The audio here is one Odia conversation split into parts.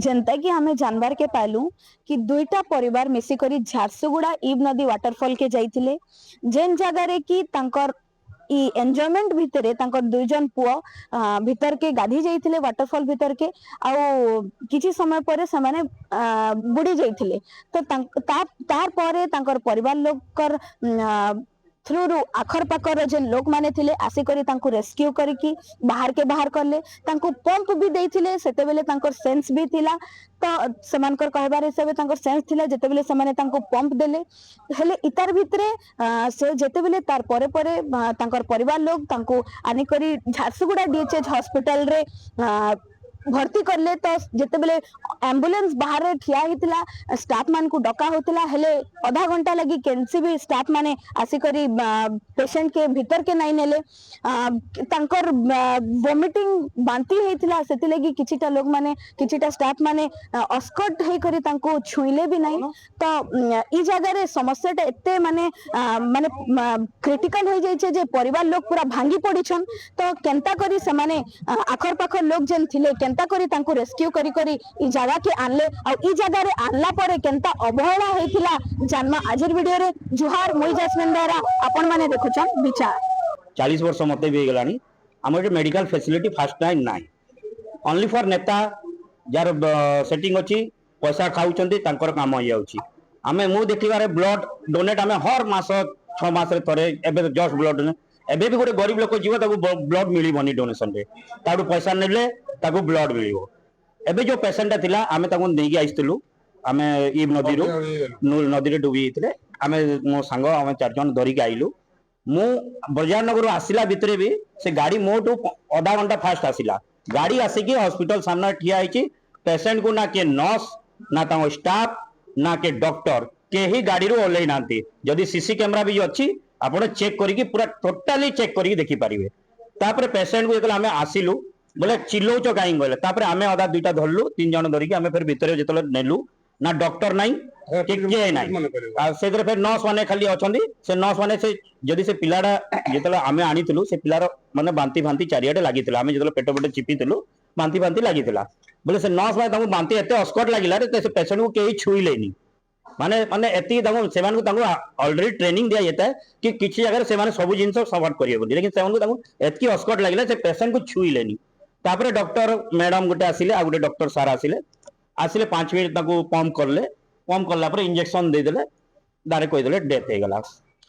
ଯେନ୍ତା କି ଆମେ ଜାନବାର କେ ପାଇଲୁ କି ଦୁଇଟା ପରିବାର ମିଶିକରି ଝାରସୁଗୁଡା ଇବ୍ ନଦୀ ୱାଟରଫଲ କେ ଯାଇଥିଲେ, ଯେନ୍ ଜାଗାରେ କି ତାଙ୍କର ଇ ଏନ୍ଜୟମେଣ୍ଟ ଭିତରେ ତାଙ୍କର ଦୁଇଜଣ ପୁଅ ଭିତରକେ ଗାଧି ଯାଇଥିଲେ, ୱାଟରଫଲ ଭିତରକେ। ଆଉ କିଛି ସମୟ ପରେ ସେମାନେ ବୁଡି ଯାଇଥିଲେ। ତ ତାର ପରେ ତାଙ୍କର ପରିବାର ଲୋକର ଥ୍ରୁରୁ ଆଖର ପାଖର ଯେନ୍ ଲୋକମାନେ ଥିଲେ, ଆସିକରି ତାଙ୍କୁ ରେସ୍କ୍ୟୁ କରିକି ବାହାରକେ ବାହାର କଲେ। ତାଙ୍କୁ ପମ୍ପ ବି ଦେଇଥିଲେ। ସେତେବେଳେ ତାଙ୍କର ସେନ୍ସ ବି ଥିଲା। ତ ସେମାନଙ୍କର କହିବାର ହିସାବରେ ତାଙ୍କର ସେନ୍ସ ଥିଲା, ଯେତେବେଳେ ସେମାନେ ତାଙ୍କୁ ପମ୍ପ ଦେଲେ। ହେଲେ ଇତାର ଭିତରେ ସେ ଯେତେବେଳେ ତାର ପରେ ପରେ ତାଙ୍କର ପରିବାର ଲୋକ ତାଙ୍କୁ ଆନିକରି ଝାରସୁଗୁଡା ଡିଏଚଏଚ ହସ୍ପିଟାଲରେ ଭର୍ତ୍ତି କଲେ, ତ ଯେତେବେଳେ ଆମ୍ବୁଲାନ୍ସ ବାହାରେ ଠିଆ ହେଇଥିଲା, ଷ୍ଟାଫ ମାନଙ୍କୁ ଡକା ହଉଥିଲା, ହେଲେ ଅଧା ଘଣ୍ଟା ଲାଗି କେନ୍ସି ବି ଷ୍ଟାଫ ମାନେ ଆସିକରି ପେସେଣ୍ଟ କେ ଭିତର କେ ନାଇଁ ନେଲେ। ତାଙ୍କର ଭମିଟିଂ, ବାନ୍ତି ହେଇଥିଲା, ସେଥିଲାଗି କିଛିଟା ଲୋକମାନେ, କିଛିଟା ଷ୍ଟାଫ ମାନେ ଅସ୍କଟ ହେଇକରି ତାଙ୍କୁ ଛୁଇଁଲେ ବି ନାହିଁ। ତ ଇ ଜାଗାରେ ସମସ୍ୟାଟା ଏତେ ମାନେ କ୍ରିଟିକାଲ ହେଇଯାଇଛି ଯେ ପରିବାର ଲୋକ ପୁରା ଭାଙ୍ଗି ପଡିଛନ୍। ତ କେନ୍ତା କରି ସେମାନେ ଆଖର ପାଖର ଲୋକ ଯେନ୍ ଥିଲେ, କେନ୍ତା କରି ତାଙ୍କୁ ରେସ୍କ୍ୟୁ କରି କରି ଇ ଜାଗାକେ ଆନଲେ ଆଉ ଇ ଜାଗାରେ ଆନଲା ପରେ କେନ୍ତା ଅବହେଳା ହେଇଥିଲା, ଜାନମା ଆଜିର ଭିଡିଓରେ। ଜୁହାର, ମୁଇଁ ଜାସମିନ ବେହେରା, ଆପଣ ମାନେ ଦେଖୁଛନ୍ ବିଚାର। 40 ବର୍ଷ ମତେ ବି ହେଇଗଲାଣି। ଆମର ଏଠି ମେଡିକାଲ ଫେସିଲିଟି ଫାର୍ଷ୍ଟ ଟାଇମ୍ ନାହିଁ। ଅନଲି ଫର୍ ନେତା, ଯାହାର ସେଟିଂ ଅଛି, ପଇସା ଖାଉଛନ୍ତି, ତାଙ୍କର କାମ ହେଇଯାଉଛି। ଆମେ ମୁଁ ଦେଖିବାରେ ବ୍ଲଡ ଡୋନେଟ ଆମେ ହର ମାସ, 6 ମାସରେ ଥରେ। ଏବେ ଜଷ୍ଟ ବ୍ଲଡ, ଏବେ ବି ଗୋଟେ ଗରିବ ଲୋକ ଯିବ, ତାକୁ ବ୍ଲଡ ମିଳିବନି ଡୋନେସନରେ। ତାଠୁ ପଇସା ନେଲେ ତାକୁ ବ୍ଲଡ ମିଳିବ। ଏବେ ଯୋଉ ପେସେଣ୍ଟଟା ଥିଲା, ଆମେ ତାକୁ ନେଇକି ଆସିଥିଲୁ। ଆମେ ଇ ନଦୀରୁ, ନଦୀରେ ଡୁବି ଯାଇଥିଲେ। ଆମେ, ମୋ ସାଙ୍ଗ, ଆମେ ଚାରି ଜଣ ଧରିକି ଆଇଲୁ। ମୁଁ ବ୍ରଜରାଜନଗରରୁ ଆସିଲା ଭିତରେ ବି ସେ ଗାଡି ମୋଠୁ ଅଧା ଘଣ୍ଟା ଫାଷ୍ଟ ଆସିଲା। ଗାଡି ଆସିକି ହସ୍ପିଟାଲ ସାମ୍ନାରେ ଠିଆ ହେଇଛି। ପେସେଣ୍ଟକୁ ନା କିଏ ନର୍ସ, ନା ତାଙ୍କ ଷ୍ଟାଫ, ନା କିଏ ଡକ୍ଟର, କେହି ଗାଡିରୁ ଓହ୍ଲେଇ ନାହାନ୍ତି। ଯଦି ସିସି କ୍ୟାମେରା ବି ଅଛି, ଆପଣ ଚେକ୍ କରିକି, ପୁରା ଟୋଟାଲି ଚେକ୍ କରିକି ଦେଖିପାରିବେ। ତାପରେ ପେସେଣ୍ଟକୁ ଯେତେବେଳେ ଆମେ ଆସିଲୁ, ବୋଲେ ଚିଲଉଛ କାହିଁକି କହିଲେ। ତାପରେ ଆମେ ଅଧା ଦୁଇଟା ଧରିଲୁ, ତିନି ଜଣ ଧରିକି ଆମେ ଫେର ଭିତରେ ଯେତେବେଳେ ନେଲୁ, ନା ଡକ୍ଟର ନାହିଁ କି କିଏ ନାହିଁ। ଆଉ ସେଥିରେ ଫେର ନର୍ସ ମାନେ ଖାଲି ଅଛନ୍ତି। ସେ ନର୍ସ ମାନେ ସେ ଯଦି ସେ ପିଲାଟା ଯେତେବେଳେ ଆମେ ଆଣିଥିଲୁ, ସେ ପିଲାର ମାନେ ବାନ୍ତି ଫାନ୍ତି ଚାରିଆଡେ ଲାଗିଥିଲା। ଆମେ ଯେତେବେଳେ ପେଟ ପେଟ ଚିପିଥିଲୁ, ବାନ୍ତି ଫାନ୍ତି ଲାଗିଥିଲା। ବୋଲେ ସେ ନର୍ସ ମାନେ ତାଙ୍କୁ ବାନ୍ତି ଏତେ ଅସ୍କଟ ଲାଗିଲା ଯେ ସେ ପେସେଣ୍ଟକୁ କେହି ଛୁଇଁଲେନି। ମାନେ ମାନେ ଏତିକି ତାଙ୍କୁ, ସେମାନଙ୍କୁ ତାଙ୍କୁ ଅଲରେଡି ଟ୍ରେନିଂ ଦିଆଯାଇଥାଏ କି କିଛି ଜାଗାରେ ସେମାନେ ସବୁ ଜିନିଷ ସପୋର୍ଟ କରିବେ ବୋଲି। ଲେକିନ ସେମାନଙ୍କୁ ତାଙ୍କୁ ଏତିକି ଅସ୍କଟ ଲାଗିଲା, ସେ ପେସେଣ୍ଟକୁ ଛୁଇଁଲେନି। ତାପରେ ଡକ୍ଟର ମ୍ୟାଡାମ ଗୋଟେ ଆସିଲେ, ଆଉ ଗୋଟେ ଡକ୍ଟର ସାର୍ ଆସିଲେ। ଆସିଲେ, 5 ମିନିଟ୍ ତାକୁ ପମ୍ପ କଲେ। ପମ୍ପ କଲା ପରେ ଇଞ୍ଜେକ୍ସନ ଦେଇଦେଲେ। ଡାଇରେକ୍ଟ କହିଦେଲେ ଡେଥ୍ ହେଇଗଲା।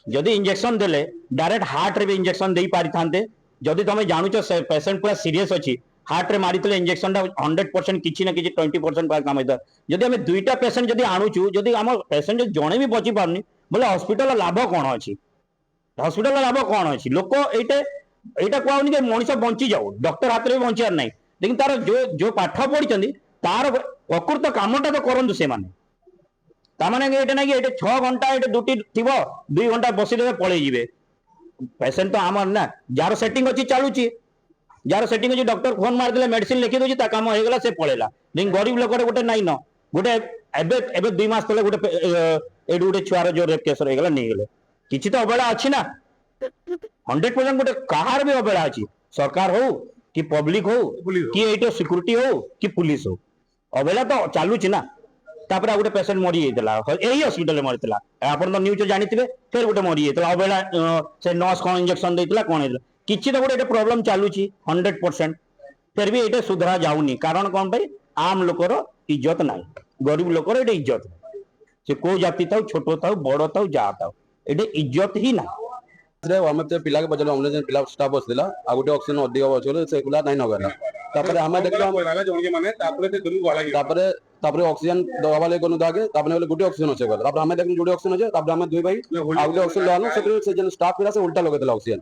ଯଦି ଇଞ୍ଜେକ୍ସନ ଦେଲେ, ଡାଇରେକ୍ଟ ହାର୍ଟରେ ବି ଇଞ୍ଜେକ୍ସନ ଦେଇ ପାରିଥାନ୍ତେ। ଯଦି ତମେ ଜାଣୁଛ ସେ ପେସେଣ୍ଟ ପୁରା ସିରିୟସ ଅଛି, ହାର୍ଟରେ ମାରିଥିଲେ ଇଞ୍ଜେକ୍ସନଟା 100% କିଛି ନା କିଛି 20% କାମ ହେଇଥାଏ। ଯଦି ଆମେ ଦୁଇଟା ପେସେଣ୍ଟ ଯଦି ଆଣୁଛୁ, ଯଦି ଆମ ପେସେଣ୍ଟ ଯଦି ଜଣେ ବି ବଚି ପାରୁନି ବୋଲେ ହସ୍ପିଟାଲର ଲାଭ କଣ ଅଛି? ହସ୍ପିଟାଲର ଲାଭ କଣ ଅଛି? ଲୋକ ଏଇଟା ଏଇଟା କୁହାହଉନି ଯେ ମଣିଷ ବଞ୍ଚି ଯାଉ, ଡକ୍ଟର ହାତରେ ବି ବଞ୍ଚିବାର ନାହିଁ। ଲେକିନ ତାର ଯୋଉ ଯୋଉ ପାଠ ପଢିଛନ୍ତି, ତାର ପ୍ରକୃତ କାମଟା ତ କରନ୍ତୁ ସେମାନେ। ତାମାନେ ଏଇଟା ନାଇଁ କି ଏଇଟା 6 ଘଣ୍ଟା ଏଇଟା ଡ୍ୟୁଟି ଥିବ, 2 ଘଣ୍ଟା ବସିଦେବେ, ପଳେଇ ଯିବେ। ପେସେଣ୍ଟ ତ ଆମର ନା। ଯାହାର ସେଟିଂ ଅଛି ଚାଲୁଛି। ଯାହାର ସେଟିଂ ଅଛି, ଡକ୍ଟର ଫୋନ ମାରିଦେଲେ, ମେଡିସିନ ଲେଖି ଦଉଛି, ତା କାମ ହେଇଗଲା, ସେ ପଳେଇଲା। ଲେକିନ ଗରିବ ଲୋକର ଗୋଟେ ନାଇଁ ନ ଗୋଟେ। ଏବେ ଏବେ 2 ମାସ ତଳେ ଗୋଟେ ଏଇଠି ଗୋଟେ ଛୁଆର ଯୋଉ ରେପ୍ କେସ ହେଇଗଲା, ନେଇଗଲେ। କିଛି ତ ଅବହେଳା ଅଛି ନା। 100% ଗୋଟେ କାହାର ବି ଅବହେଳା ଅଛି। ସରକାର ହଉ କି ପବ୍ଲିକ ହଉ କି ଏଇଟା ସିକ୍ୟୁରିଟି ହଉ କି ପୁଲିସ ହଉ, ଅବହେଳା ତ ଚାଲୁଛି ନା। ତାପରେ ଆଉ ଗୋଟେ ପେସେଣ୍ଟ ମରି ଯାଇଥିଲା, ଏଇ ହସ୍ପିଟାଲରେ ମରିଥିଲା। ଆପଣ ତ ନ୍ୟୁଜ ଜାଣିଥିବେ। ଫେର ଗୋଟେ ମରି ଯାଇଥିଲା ଅବହେଳା। ସେ ନର୍ସ କଣ ଇଞ୍ଜେକ୍ସନ ଦେଇଥିଲା, କଣ ହେଇଥିଲା, କିଛି ତ ଗୋଟେ ଏଇଟା ପ୍ରୋବ୍ଲେମ ଚାଲୁଛି 100%। ଫେର ବି ଏଇଟା ସୁଧରା ଯାଉନି। କାରଣ କଣ ପାଇଁ? ଆମ ଲୋକର ଇଜ୍ଜତ ନାହିଁ। ଗରିବ ଲୋକର ଏଇଟା ଇଜ୍ଜତ ନାହିଁ। ସେ କୋଉ ଜାତି ଥାଉ, ଛୋଟ ଥାଉ, ବଡ ଥାଉ, ଯାହା ଥାଉ, ଏଇଟା ଇଜ୍ଜତ ହିଁ ନାହିଁ। ରେ ଆମେ ସେ ପିଲାକେ ପଚାରିଲୁ, ଆମ୍ବୁଲାନ୍ସ ପିଲା ଷ୍ଟାଫ୍ ବସିଥିଲା, ଆଉ ଗୋଟେ ଅକ୍ସିଜେନ ଅଧିକ ବସିଗଲେ, ସେ ପିଲା ନାଇଁ ନଗଲା। ତାପରେ ଆମେ ଦେଖିଲୁ, ତାପରେ ତାପରେ ଅକ୍ସିଜେନ ଦବା ଲାଗି ଗନୁ ତାକେ। ତାପରେ ବୋଲେ ଗୋଟେ ଅକ୍ସିଜେନ ଅଛି ଗଲା। ତାପରେ ଆମେ ଦେଖିଲୁ ଯୋଡେ ଅକ୍ସିଜେନ ଅଛି। ତାପରେ ଆମେ ଦୁଇ ଭାଇ ଆଉ ଗୋଟେ ଅକ୍ସିଜେନ ଲଗାଲୁ। ସେଥିରେ ସେ ଯେନ୍ ଷ୍ଟାଫ୍ ପିଲା, ସେ ଉଲ୍ଟା ଲଗେଇଦେଲା ଅକ୍ସିଜେନ।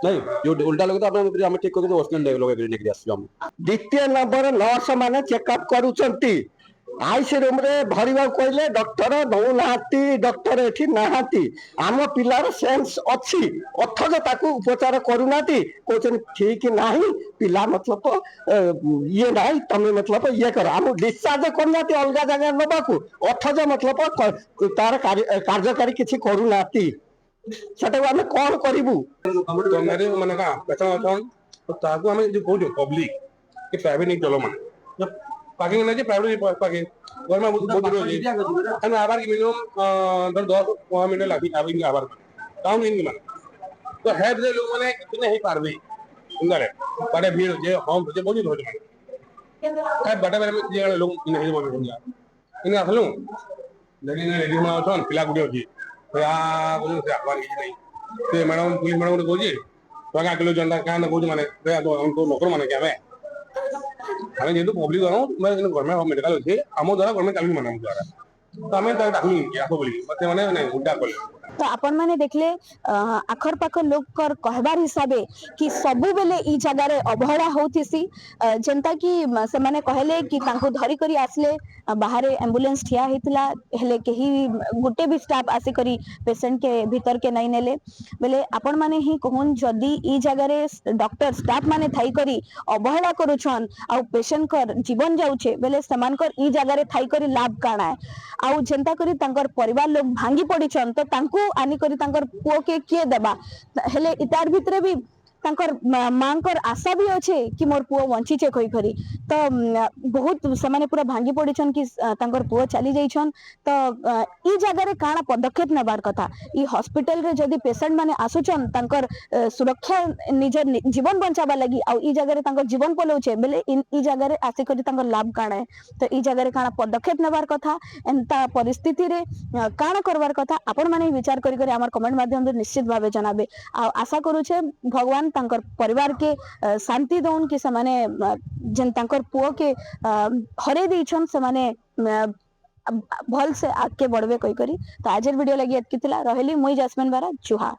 ନାଇଁ, ଯୋଉ ଉଲ୍ଟା ଲଗେଇଲା, ତାପରେ ଆମେ ଠିକ କରିକି ଅକ୍ସିଜେନ ଲଗେଇକି ନେଇକି ଆସିଲୁ ଆମେ। ଦ୍ୱିତୀୟ ନମ୍ବର ନର୍ସ ମାନେ ଚେକଅପ୍ କରୁଛନ୍ତି। ଆଇସି ରୁମରେ ଭରିବାକୁ କହିଲେ ଡକ୍ଟର ଦଉନାହାନ୍ତି, ଡକ୍ଟର ଏଠି ନାହାନ୍ତି। ଆମ ପିଲାର ସେନ୍ସ ଅଛି, ଅଥଚ ତାକୁ ଉପଚାର କରୁନାହାନ୍ତି। କହୁଛନ୍ତି ଠିକ ନାହିଁ ପିଲା, ମତଲବ ଇଏ ନାହିଁ, ତମେ ମତଲବ ଇଏ କର। ଆମକୁ ଡିସଚାର୍ଜ କରୁନାହାନ୍ତି ଅଲଗା ଜାଗାରେ ନବାକୁ, ଅଥଚ ମତଲବ ତାର କାର୍ଯ୍ୟକାରୀ କିଛି କରୁନାହାନ୍ତି। ସେଟାକୁ ଆମେ କଣ କରିବୁ? ତମେ ମାନେ କାଁ ପେସେଣ୍ଟ ଅଛନ୍ ତ ତାହାକୁ ଆମେ ଯୋଉ କହୁଛୁ ପବ୍ଲିକ କି ପ୍ରାଇଭେଟ ନେଇ ଚଲ, ମାନେ ପାର୍କିଂ ନାହିଁ ଯେ, ପ୍ରାଇଭେଟ ପାର୍କିଂ। ଗରମ ବହୁତ ବହୁତ ଦୂର ଅଛି। ଆମେ ଆବାର କି ମିନିମମ୍ ଧର 10-15 ମିନିଟ ଲାଗି ଆବାର ଟାଉନ ଇନ ମାନେ ତ ହେବ୍ ଯେ ଲୋକ ମାନେ ଇତନେ ହେଇ ପାରବେ ସୁନ୍ଦର ବାଟେ ଭିଡ ଯେ ହମ୍ପ ଯେ ବହୁତ ହଉଛି ମାନେ ହେ ବାଟେ ବାଟେ ଯେ ଲୋକ ଇନେ ହେଇ ମାନେ ଇନେ ଆସିଲୁ, ଲେଡିଜ ଲେଡିଜ ମାନେ ଅଛନ୍, ପିଲା ଗୁଟେ ଅଛି, ସେ ଆ କହୁଛନ୍ତି, ସେ ଆସବାର କିଛି ନାହିଁ। ସେ ମ୍ୟାଡମ, ପୁଲିସ ମ୍ୟାଡମ ଗୋଟେ କହୁଛି, ଟଙ୍କା କିଲୋ ଜନତା କାଁ କହୁଛି ମାନେ ସେ ନକର ମାନେ କି ଆମେ ଯେହେତୁ ପବ୍ଲିକ ମାନେ ଗଭର୍ଣ୍ଣମେଣ୍ଟ ମେଡିକାଲ ଅଛି, ଆମ ଦ୍ୱାରା ଗଭର୍ଣ୍ଣମେଣ୍ଟ ଚାଲୁନି ମାନେ ଆମ ଦ୍ୱାରା ତ ଆମେ ତାକୁ ଡାକଲୁ କି ଆସ ବୋଲିକି, ସେମାନେ ନାଇଁ ଉଲ୍ଟା କଲେ। ତ ଆପଣ ମାନେ ଦେଖଲେ, ଆଖର ପାଖର ଲୋକର କହିବାର ହିସାବେ କି ସବୁବେଲେ ଇ ଜାଗାରେ ଅବହେଳା ହଉଥିସି। ଯେନ୍ତା କି ସେମାନେ କହିଲେ କି ତାଙ୍କୁ ଧରି କରି ଆସିଲେ, ବାହାରେ ଆମ୍ବୁଲାନ୍ସ ଠିଆ ହେଇଥିଲା, ହେଲେ କେହି ଗୋଟେ ବି ଷ୍ଟାଫ ଆସିକରି ପେସେଣ୍ଟ କେ ଭିତର କେ ନାଇଁ ନେଲେ। ବେଲେ ଆପଣ ମାନେ ହିଁ କହୁନ୍, ଯଦି ଇ ଜାଗାରେ ଡକ୍ଟର ଷ୍ଟାଫ ମାନେ ଥାଇ କରି ଅବହେଳା କରୁଛନ୍ ଆଉ ପେସେଣ୍ଟଙ୍କର ଜୀବନ ଯାଉଛେ, ବେଲେ ସେମାନଙ୍କର ଇ ଜାଗାରେ ଥାଇ କରି ଲାଭ କାଣା? ଆଉ ଯେନ୍ତା କରି ତାଙ୍କର ପରିବାର ଲୋକ ଭାଙ୍ଗି ପଡିଛନ୍, ତ ତାଙ୍କୁ ଆନିକରି ତାଙ୍କର ପୁଅ କେ କିଏ ଦେବା? ହେଲେ ତାର ଭିତରେ ବି ତାଙ୍କର ମାଙ୍କର ଆଶା ବି ଅଛେ କି ମୋର ପୁଅ ବଞ୍ଚିଛେ କହି କରି। ତ ବହୁତ ସେମାନେ ପୁରା ଭାଙ୍ଗି ପଡିଛନ୍ କି ତାଙ୍କର ପୁଅ ଚାଲି ଯାଇଛନ୍। ତ ଇ ଜାଗାରେ କାଣା ପଦକ୍ଷେପ ନେବାର କଥା? ଇ ହସ୍ପିଟାଲ ରେ ଯଦି ପେସେଣ୍ଟ ମାନେ ଆସୁଛନ୍ ତାଙ୍କର ସୁରକ୍ଷା, ନିଜର ଜୀବନ ବଞ୍ଚାବା ଲାଗି, ଆଉ ଇ ଜାଗାରେ ତାଙ୍କର ଜୀବନ ପଲଉଛେ, ବେଲେ ଇ ଜାଗାରେ ଆସିକରି ତାଙ୍କର ଲାଭ କାଣା? ତ ଇ ଜାଗାରେ କାଣା ପଦକ୍ଷେପ ନେବାର କଥା, ଏନ୍ତା ପରିସ୍ଥିତିରେ କାଣା କରବାର କଥା, ଆପଣ ମାନେ ବିଚାର କରି କରି ଆମର କମେଣ୍ଟ ମାଧ୍ୟମରେ ନିଶ୍ଚିତ ଭାବେ ଜଣାବେ। ଆଉ ଆଶା କରୁଛେ ଭଗବାନ ତାଙ୍କର ପରିବାର କେ ଶାନ୍ତି ଦଉନ୍ କି ସେମାନେ ଯେନ୍ ତାଙ୍କର ପୁଅ କେ ହରେଇ ଦେଇଛନ୍, ସେମାନେ ଭଲ ସେ ଆଗକେ ବଢବେ କହି କରି। ତ ଆଜର ଭିଡିଓ ଲାଗି ଏତକି ଥିଲା। ରହିଲି ମୁଇଁ ଜସ୍ମିନ ବାରା, ଜୁହାର।